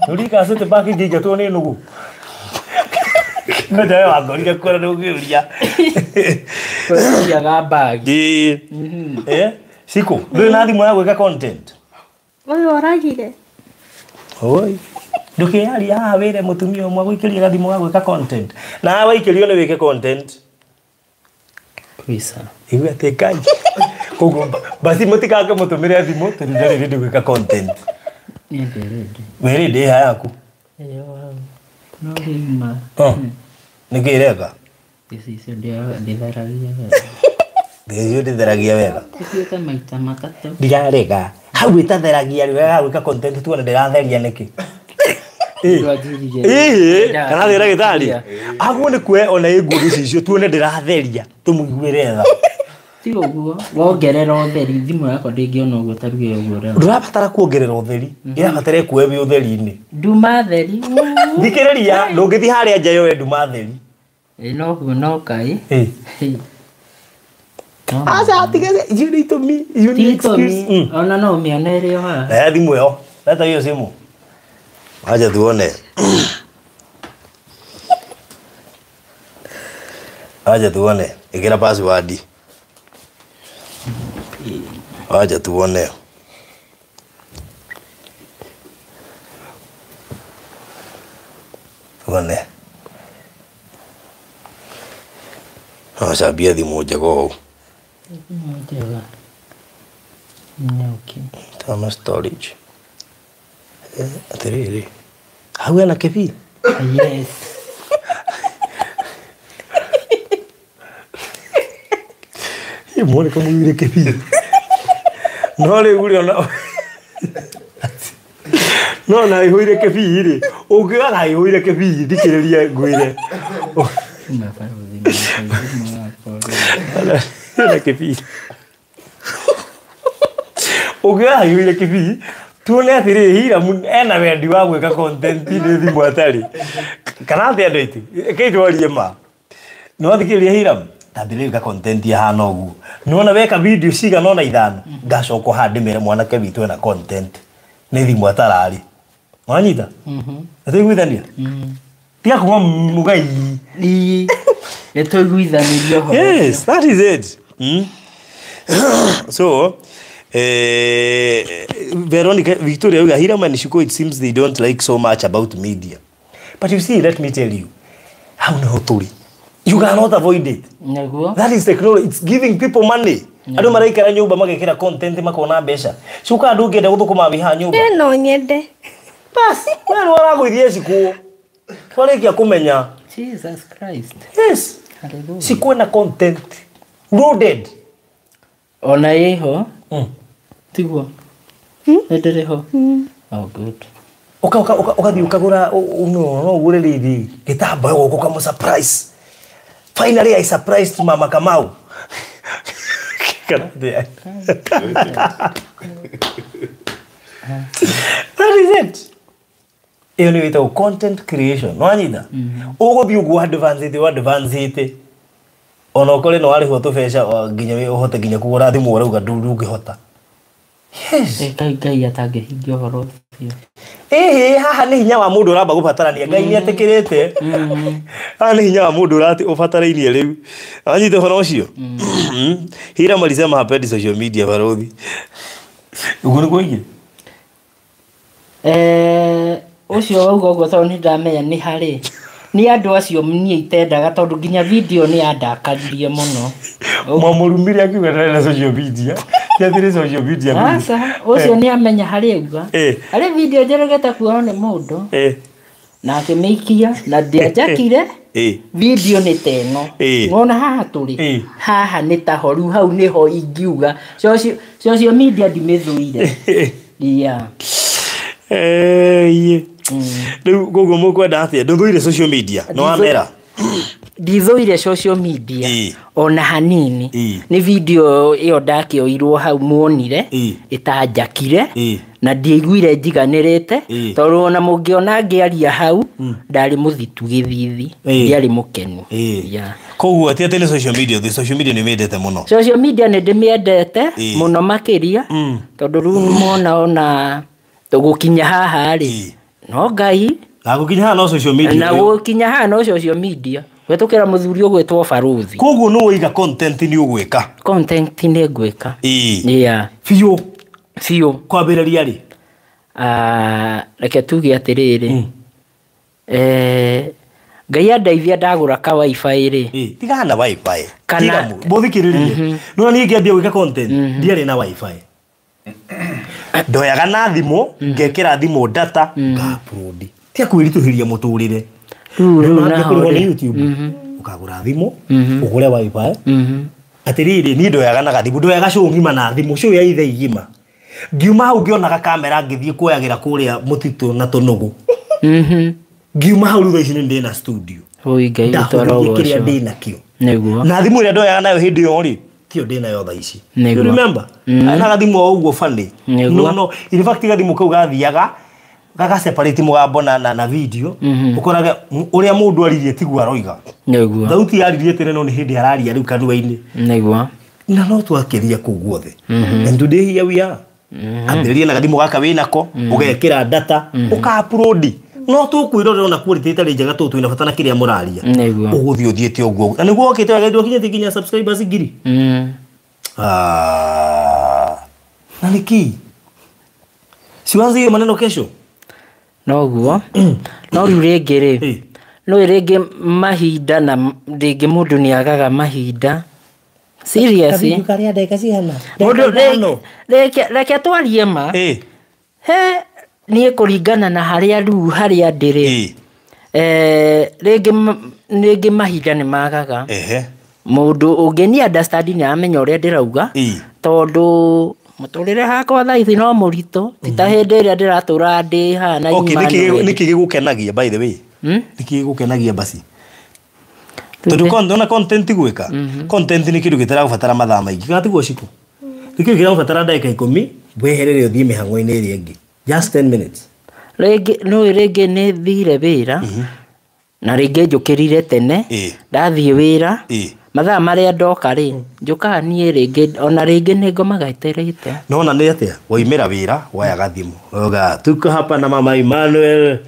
Nurika cete baki ngĩingatwo nĩ nũgũ. No ndawe wangorire kuona ndũngĩũria. Kũrĩa bag. Cikũ, ndũrĩ na thimũ ya gwĩka content? Ũyũ oragire. Oi. Ndũkĩaria haha wĩre mũtumia ũmwe agũikĩrie gathimũ ga gwĩka content. Na waikĩrio nĩ wĩke content. Kwisa. Igua atĩ Ngai. Koguo basi mũtikange mũtũmĩre thimũ tondũ ndarĩ ready gwĩka content. Niĩ ndĩ ready. Wĩ ready ĩha yaku? Ĩyo hau. No rĩma. Nĩkĩ ĩreka? Gĩcicio ndĩtheragia wega. Gĩcicio ndĩtheragia wega. Ĩthiĩte maita matatũ. Ndirarega. Hau ĩtatheragia rĩ wega gwĩka content tuone ndĩratheria nĩkĩ. Kana thĩ ndagĩtarĩ aguo nĩ kuoya ona ĩ nguo gĩcicio tuone ndĩratheria tũmũiguĩre tha. Ti ũguo wongerera ũtheri thimũ yakwa ndĩngĩona ũguo ta ruge ũguo ũrenda. Ndũrabatara kuongerera ũtheri ĩrabatara ĩkuoe wĩ ũtheri-inĩ. Nduma theri. Thikĩrĩria ndũngĩthiĩ harĩa nja yoe nduma theri. Ĩ no no kaĩ. Aca tiga icio nĩ itũmi icio nĩ excuse. Ona no ũmĩone ĩrĩ o haha. Rehe thimũ ĩyo leta hiyo simu. Acha tuone. Acha tuone. Ikira password. Acha tuone. Tuone. Acha bia thimũ njega ũũ. Thimũ njega. Nĩ Tama storage. Atĩrĩrĩ. Hau hena kĩbii? Yes. Muone kama yule kĩbii. No rĩu rĩ ona no na ihũire kĩbii rĩ ũngĩoyaga ihũire kĩbii thikĩrĩria ngwĩre. Hena kĩbii. Ũngĩoyaga ihũire kĩbii tuone atĩrĩrĩ Hiramu ena wendi wa gwĩka content nĩ thimũ atarĩ kana atĩ andũ aitũ kĩi twarie ma Nĩ wathikĩrĩria Hiram? Tambĩrĩria gwĩka content ĩhana ũguo. Nĩwona weka video cigana ũna ithano, ngacoka haha ndĩmere mwanake witũ ena content. Nĩ thimũ atararĩ. Wanyita? Nĩtũiguithania? Tiga kuga mũgai. Ii, nĩ tũiguithanirie ũhoro. Yes, that is it. So, Veronica Victoria Uga, Hiram and Shiko, it seems they don't like so much about media. But you see, let me tell you, how no tori. You cannot avoid it. Nĩguo. That is technology. It's giving people money. Andũ maraikara nyũmba magekĩra content makona mbeca. Cuka andũ ũngĩenda gũthũkũma wĩ haha nyũmba. Ĩ no nyende. Bas, we nĩ waragũithie Shiko. Twarĩkia kũmenya. Jesus Christ. Yes. Hallelujah. Shiko ena content loaded. Ona ĩho. Tiguo. Nĩ ndĩrĩ ho. Oh good. Ũgathiĩ ũkagũra no ũgũre rĩrĩ gĩtambaya gũkũ ũkamũ surprise. Finally I surprised Mama Kamau. Kana atĩa? That is it. Ĩyo nĩyo ĩtagwo content creation. Nĩwanyita? Ũgũthiĩ ũguo advance ona ũkore no warĩhwo tũbeca nginya ũhote nginya kũgũra thimũ ũrauga ndũngĩhota. Yes. Ngai Ngai atangĩhingia ũhoro ũcio. Ĩhĩ haha nĩ hinya wa mũndũ ũramba gũbatarania. Ngai nĩ etĩkĩrĩte. Haha nĩ hinya wa mũndũ ũbatarainie rĩu. Wanyita ũhoro ũcio? Hiram alisema hapendi social media barothi. Ũguo nĩguo oigire? Ũcio wauga ũguo tondũ nĩ ndamenya nĩ harĩ. Nĩ andũ acio niĩ itendaga tondũ nginya video nĩ yandakaririe mũno. Mwamũrumire akiuga ndarĩ na social media. Ti atĩ nĩ social media. Aca, ũcio nĩ amenya harĩa auga. Harĩ video njeregete kuoywo nĩ mũndũ. Na akĩmĩikia na ndĩanjakire. Video nĩ ta ĩno. Wona haha tũrĩ. Haha nĩ taho rĩu hau nĩho ingiuga. Social media ndimĩthũire. Yeah. Rĩu koguo mũkwenda atĩa? Ndũthũire social media. Nĩ wamera? Ndithũire social media ona hanini. Nĩ video ĩyo ndakĩoirwo hau muonire ĩtanjakire na ndiaiguire njiganĩrĩte tondũ ona mũngĩona ngĩaria hau ndarĩ mũthitu gĩthithi, ndiarĩ mũkenu. Koguo ti atĩ nĩ social media, the social media nĩ mĩendete mũno. Social media nĩ ndĩmĩendete mũno makĩria tondũ rĩu mona ona tũgũkinya haha rĩ no Ngai na gũkinya haha no social media. Na gũkinya haha no social media. Gwĩtũkĩra mũthuri ũgwĩtwo Baruthi. Koguo nĩ woiga content nĩ ũgwĩka. Content nĩ ngwĩka. Yeah. Biũ. Biũ. Kwambĩrĩria rĩ? Reke tuge atĩrĩrĩ. Ngai andeithia ndagũra ka wifi rĩ. Tigana na wifi. Kana mũthikĩrĩrie. No niĩ ngĩambia gwĩka content ndiarĩ na wifi. Ndoyaga na thimũ, ngekĩra thimũ data, nga-upload. Tiga kwĩritũhĩria mũtũrĩre. Rĩu naho rĩ YouTube ũkagũra thimũ, ũgũre wifi. Atĩrĩrĩ niĩ ndoyaga na gathimũ, ndoyaga show ng'ima na thimũ, show ya ithe igima. Ngiuma hau ngĩonaga kamera ngĩthiĩ kuoyagĩra kũrĩa mũtitũ na tũnũgũ. Ngiuma hau rĩu thaa ici nĩ ndĩna studio. Oi Ngai ndahũthĩria kĩrĩa ndĩnakĩo. Nĩguo. Na thimũ ĩrĩa ndoyaga nayo hĩndĩ ĩyo rĩ, tiyo ndĩnayo thaa ici. You remember? Na gathimũ o ũguo funny. No, in fact gathimũ kau gathiaga gaga separate mũgambo na video. Ũkoraga ũrĩa mũndũ aririe tiguo aroiga. Nĩguo. Thauti yaririe tene no nĩ hĩndĩ araria rĩu kanua-inĩ. Nĩguo. Na no twakĩria kũu guothe. And today here we are. Ambĩrĩria na gathimũ gaka wĩnako, ũgekĩra data, ũka-upload. No tũkwĩrorera ona quality ĩtarĩ njega tondũ twĩna bata na kĩrĩa mũraria. Nĩguo. Ũgũthiĩ ũthiĩte ũguo. Na nĩguo wokĩte wega ndũkinyĩte nginya subscribers 1000. Na nĩkĩ? Siwanze hiyo maneno kesho. Noguo. No rĩu rĩngĩ rĩ. No rĩngĩ mahinda na rĩngĩ mũndũ nĩ agaga mahinda. Seriously. Karĩa ndagĩka cigana? Mũndũ reke twarie ma. He niĩ kũringana na harĩa rĩu harĩa ndĩrĩ. Rĩngĩ mahinda nĩ magaga. Mũndũ ũngĩ ni understand nĩ aramenya ũrĩa ndĩrauga. Tondũ mũtũrĩre hakwa thaa ici no mũritũ. Ti ta hĩndĩ ĩrĩa ndĩratũra ndĩ haha na Emmanuel. Nĩkĩ gĩgũkenagia by the way? Nĩkĩ gĩgũkenagia basi? Tondũ ndona content gwĩka. Content nĩ kĩndũ gĩtaragũbatara mathaa maingĩ. Kana tiguo Shiko? Nĩ kĩndũ kĩragũbatara ndagĩka 10 weherere ũthiĩ mĩhang'o-inĩ ĩrĩa ĩngĩ. Just 10 minutes. Rĩngĩ no rĩngĩ nĩ thire wĩra. Na rĩngĩ njũkĩrire tene ndathiĩ wĩra mathaa marĩa ndoka rĩ njũkaga niĩ rĩngĩ ona rĩngĩ nĩ ngomaga etereite. Nona nĩ atĩa waimĩra wĩra woyaga thimũ uga tuko hapa na mama Emmanuel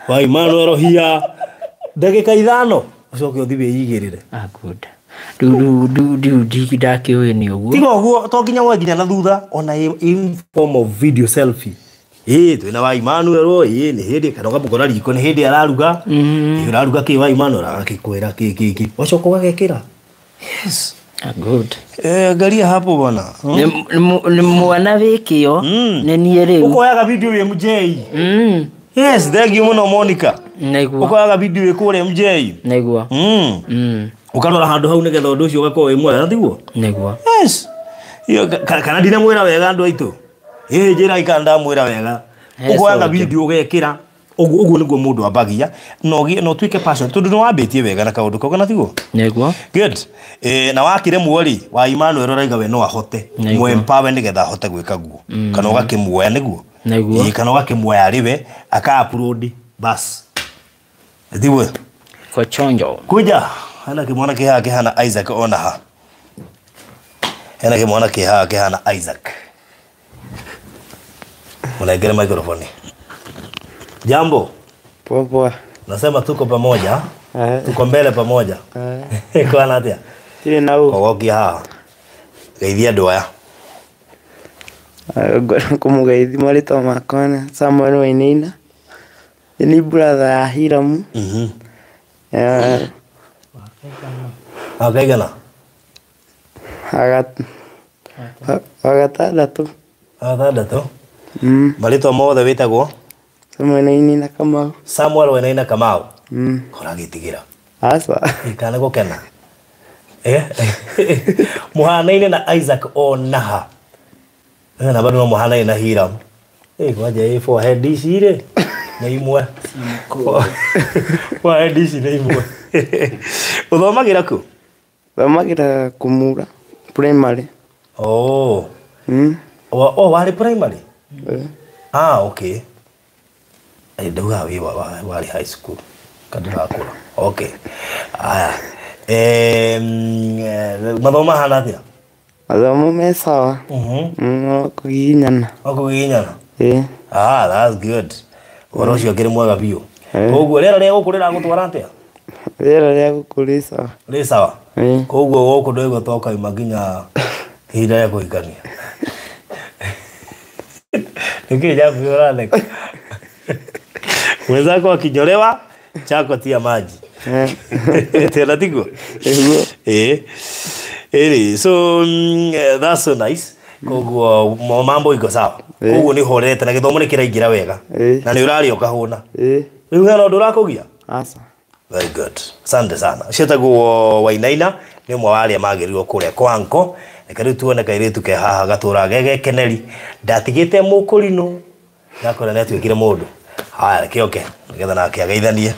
wa Emmanuel hia ndagĩka 5 ucoke ũthiĩ wĩigĩrĩre. Ah, good. Rĩu ndakĩũĩ nĩ ũguo. Tiga ũguo to nginya woe nginya na thutha ona in form of video selfie. Twĩna wa Emmanuel nĩ hĩndĩ kana ũkamũkora riko nĩ hĩndĩ araruga. Ũraruga kĩ wa Emmanuel agakĩkwĩra kĩ kĩ kĩ ũcoka ũgagekĩra. Yes. Ah, good. Angalia hapo bwana. Ni mwana wĩkĩo nĩ niĩ rĩu. Ũkoyaga video wĩ MJ. Yes, thank you mũno Monica. Nĩguo. Ũkoyaga video wĩ kũrĩa MJ. Nĩguo. Ũkarora handũ hau nĩgetha ũndũ ũcio ũgakorwo wĩ mwega, tiguo? Nĩguo. Yes. Iyo kana ndinamwĩra wega andũ aitũ. Njĩra ikara ndamwĩra wega. Ũkoyaga video ũgekĩra. Ũguo nĩguo mũndũ ambagia na ũtuĩke passion tondũ nĩwambĩtie wega na kaũndũ kau kana tiguo? Nĩguo. Good. Na wakĩremwo rĩ wa Emmanuel ũraiga we no ahote mũ empower nĩgetha ahote gwĩka guo kana ũgakĩmuoya nĩguo? Nĩguo. Kana ũgakĩmuoya arĩ we aka upload bas. Tiguo? Kochonjo. Kuja hena kĩmwana kĩ haha kĩhana Isaac ona ha. Hena kĩmwana kĩ haha kĩhana Isaac. Mũnengere microphone. Jambo. Poa poa. Nasema tuko pamoja. Tuko mbele pamoja. Kwa atia? Tire na u. Kogokia haha. Geithia andũ aya. Kũmũgeithia marĩtwa makwa nĩ Samuel Wainaina. Nĩ brother ya Hiramu. Akaigana? Agatandatũ. Agatandatũ? Marĩtwa mothe wĩtagwo? Samuel Wainaina Kamau. Samuel Wainaina Kamau. Kora gĩtigĩra. Aca. Kana gũkena. Mũhanaine na Isaac onaha. Na bado no mũhanaine na Hiram. Kwanja ĩ forehead ici rĩ nĩ imwe. Forehead ici nĩ imwe. Ũthomagĩra kũ? Thomagĩra Kũmura primary. Oh. Oh, warĩ primary? Ah, okay. Ndauga wĩ warĩ high school kandirakũra. Okay. Aya. Mathomo mahana atĩa? Mathomo me sawa. No kũgiginyana. No kũgiginyana? Ah, that's good. Ũhoro ũcio ũkĩrĩ mwega biũ. Koguo rĩera rĩa gũkũ rĩragũtwara atĩa? Rĩera rĩa gũkũ rĩ sawa. Rĩ sawa? Koguo gũkũ ndũigua ta ũkauma nginya ihinda rĩa kũhikania. Nĩkĩĩ Jambi ũratheka? Mwenzako akinyolewa chako tia maji. Tena tiguo? So that's so nice. Koguo mambo iko sawa. Koguo nĩ horete na gĩthomo nĩ kĩraingĩra wega. Na nĩ ũrarĩa ũkahũna. Rĩu hena ũndũ ũrakũgia? Aca. Very good. Asante sana. Ũcio Wainaina nĩ ũmwe wa arĩa magĩrĩirwo kũrĩa kwa anko. Reke rĩu tuone kairĩtu ke haha gatũraga gegekeneri. Ndatigĩte mũkũrinũ. Ndakora nĩ atuĩkire mũndũ. Haya, reke oke nĩgetha nake ageithanie.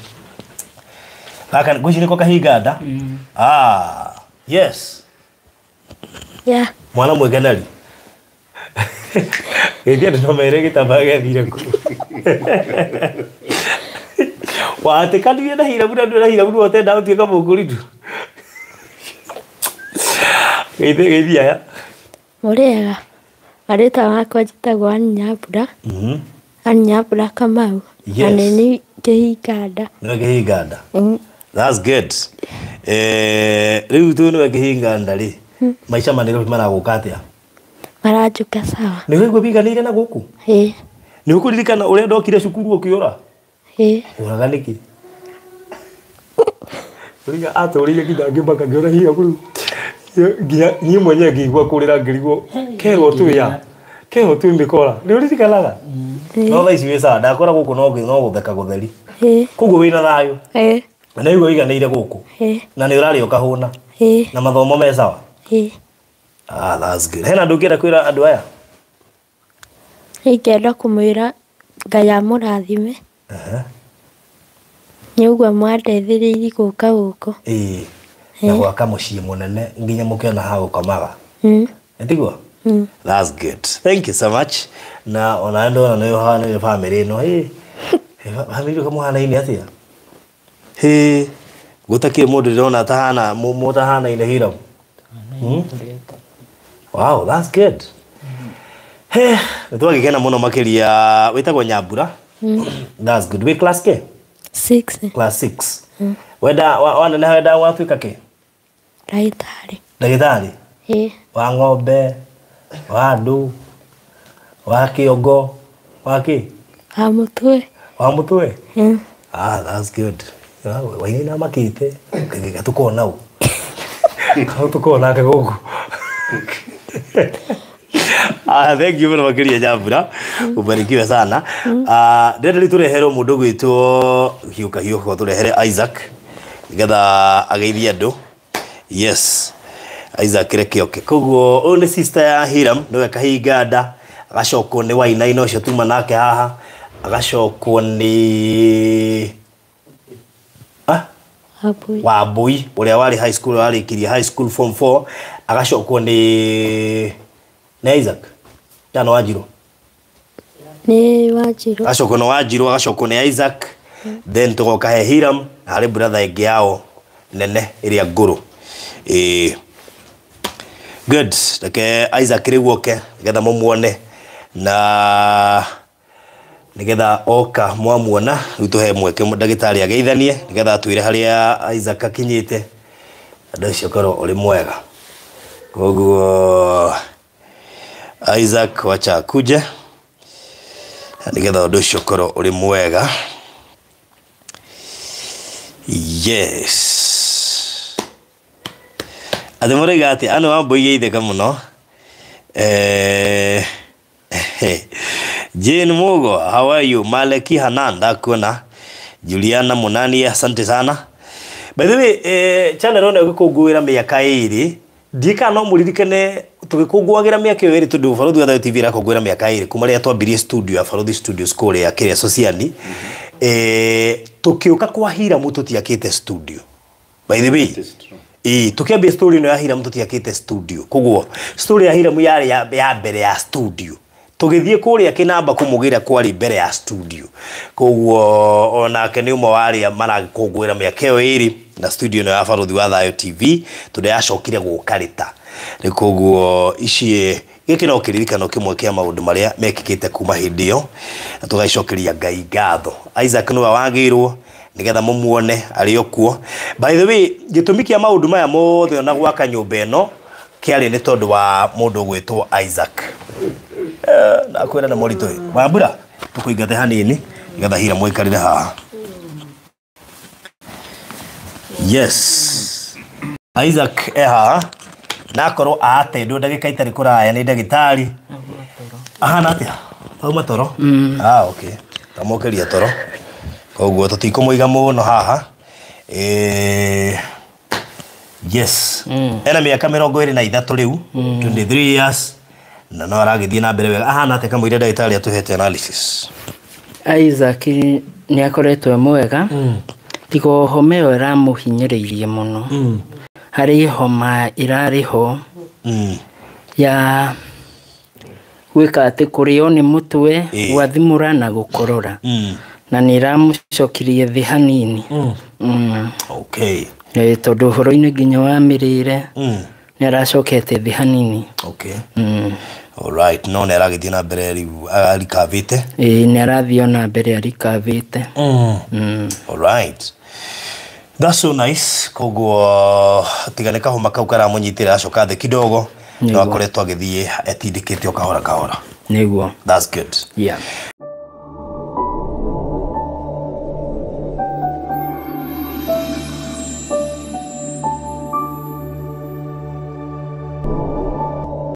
Gaka ngwĩciria nĩko kahinga nda. Ah, yes. Yeah. Mwana mwĩkeneri. Geithia andũ no mere gĩtambaya gĩathire kũ. Watĩkanirie na Hiramu na ndũrĩ na Hiramu nĩwe ũtendaga gũtuĩka mũkũrinũ. Geithia aya. Mũrĩega. Marĩtwa makwa njĩtagwo Ann Nyambura. Ann Nyambura Kamau. Yes. Na nĩ niĩ kĩhinga nda. Nĩwe kĩhinga nda. That's good. Rĩu tu nĩwe kĩhinga nda rĩ. Maica ma Nairobi maragũka atĩa? Maranjũka sawa. Nĩ ũraigua wĩiganĩire na gũkũ? Ĩĩ. Nĩ ũkũririkana ũrĩa ndokire cukuru ũkĩũra? Ĩĩ. Ũraga nĩkĩ? Ũrĩa atũrĩire nginya ngĩmaka ngĩona hinya kũu. Nginya niĩ mwenyewe ngĩigua kũrĩra ngĩrigwo kerwo twĩ ya kerwo twĩ mĩkora. Nĩ ũririkanaga? No thaa ici wĩ sawa ndakora gũkũ no gũtheka gũtheri. Koguo wĩna thayũ? Ĩĩ. Na nĩ ũraigua wĩiganĩire gũkũ? Ĩĩ. Na nĩ ũrarĩa ũkahũna? Ĩĩ. Na mathomo me sawa? Ĩĩ. Ah, that's good. Hena andũ ũngĩenda kwĩra andũ aya? Ingĩenda kũmwĩra Ngai amũrathime. Nĩ ũguo mwandeithĩrĩirie gũka gũkũ. Ĩĩ. Na gwaka mũciĩ mũnene nginya mũkĩona ha gũkomaga. Tiguo? That's good. Thank you so much. Na ona ndona nĩ ũhana family ĩno. Ĩ. Family ĩno mũhanaine atĩa? He gutakire mundu ndirona tahana mutahanaine Hiram. Wow, that's good. He twagikena muno makiria witagwo Nyambura. That's good. We class ke? 6. Class 6. Wenda wana wenda watuika ke? Ndagĩtarĩ. Ndagĩtarĩ? Ĩĩ. Wa ng'ombe, wa andũ, wa kĩongo, wa kĩ? Wa mũtwe. Wa mũtwe? Ah, that's good. Wainaina makĩte, gĩtukona ũ. Tukona nake gũkũ. Ah, thank you mũno makĩria Nyambura. Ubarikiwe sana. Ah, ndĩrenda rĩu tũreherwo mũndũ gwĩtwo hiũka hiũka tũrehere Isaac nĩgetha ageithie andũ. Yes. Isaac reke oke. Koguo ũyũ nĩ sister ya Hiram nĩwe kahinga nda, agacokwo nĩ Wainaina ũcio tuma nake haha, agacokwo nĩ Wambui ũrĩa warĩ high school warĩkirie high school form 4, agacokwo nĩ Isaac kana Wanjirũ? Nĩ Wanjirũ. Agacokwo nĩ Wanjirũ, agacokwo nĩ Isaac, then tũgoka he Hiram na harĩ brother ĩngĩ yao nene ĩrĩa ngũrũ. Good. Reke Isaac rĩu oke nĩgetha mũmuone na nĩgetha oka mwamuona rĩu tũhe mweke ndagĩtarĩ ageithanie nĩgetha atwĩre harĩa Isaac akinyĩte. Andũ acio korwo ũrĩ mwega. Koguo Isaac wacha akuje nĩgetha ũndũ ũcio ũkorwo ũrĩ mwega. Yes. Atĩ mũraiga atĩ ano Wambui geithĩka mũno. Jane Mugo, how are you? Maleki Hanan, ndakuona. Juliana Munani, asante sana. By the way, channel ĩno ĩgĩkũngũĩra mĩaka ĩrĩ, ndiĩ kana no mũririkane tũgĩkũngũagĩra mĩaka ĩyo ĩrĩ tondũ Barũthi wa Thayũ TV ĩrakũngũĩra mĩaka ĩrĩ kuma rĩrĩa twambirie studio ya Barũthi Studios kũrĩa kĩrĩa Sociani. Tũkĩũka kwa Hiram tũtiakĩte studio. By the way, tukiambia story ĩno ya Hiram tũtiakĩte studio. Koguo story ya Hiram yarĩ ya mbere ya studio. Tũgĩthiĩ kũrĩa kĩnamba kũmũgĩra kwarĩ mbere ya studio. Koguo onake nĩ ũmwe wa arĩa maragĩkũngũĩra mĩaka ĩyo ĩrĩ na studio ĩno ya Barũthi wa Thayũ TV tondũ yacokire gũka rĩta. Rĩu koguo ici gĩkĩ no kĩririkano kĩmwe kĩa maũndũ marĩa mekĩkĩte kuma hĩndĩ ĩyo na tũgaicokeria Ngai ngatho. Isaac nĩwe wagĩirwo nigetha mũmuone arĩ o kuo. By the way, gĩtũmi kĩa maũndũ maya mothe ona gwaka nyũmba ĩno kĩarĩ nĩ tondũ wa mũndũ ũgwĩtwo Isaac. Nakwĩra nĩ mũritũ ĩ. Wambura, tũkũingate hanini nĩgetha Hiram mũikarĩre haha. Yes. Isaac e haha na akorwo aatendwo ndagĩka itarĩ kũraya nĩ ndagĩtarĩ. Ahana atĩa? Tauma toro? Ah, okay. Tamũkĩria toro. Koguo tũtikũmũiga mũno haha. Yes. Ena mĩaka 23 rĩu, 23 years na no aragĩthiĩ na mbere wega. Ahana atĩa kamũira ndagĩtarĩ atũhete analysis? Isaac nĩ akoretwo e mwega. Tiga homa ĩyo ĩramũhinyĩrĩirie mũno. Harĩ homa ĩrarĩ ho ya gwĩka atĩ kũrĩo nĩ mũtwe, gwathimũra na gũkorora. Na nĩ ĩramũcokirie thĩ hanini. Okay. Tondũ ũhoro-inĩ nginya wa mĩrĩre nĩ aracokete thĩ hanini. Okay. All right, no nĩ aragĩthiĩ na mbere rĩu arikavĩte. Ĩĩ nĩ arathiĩ ona mbere arikavĩte. All right. That's so nice. Koguo tiga nĩ kahoma kau karamũnyitĩra acoka thĩ kidogo no akoretwo agĩthiĩ etindĩkĩte o kahora kahora. Nĩguo. That's good. Yeah.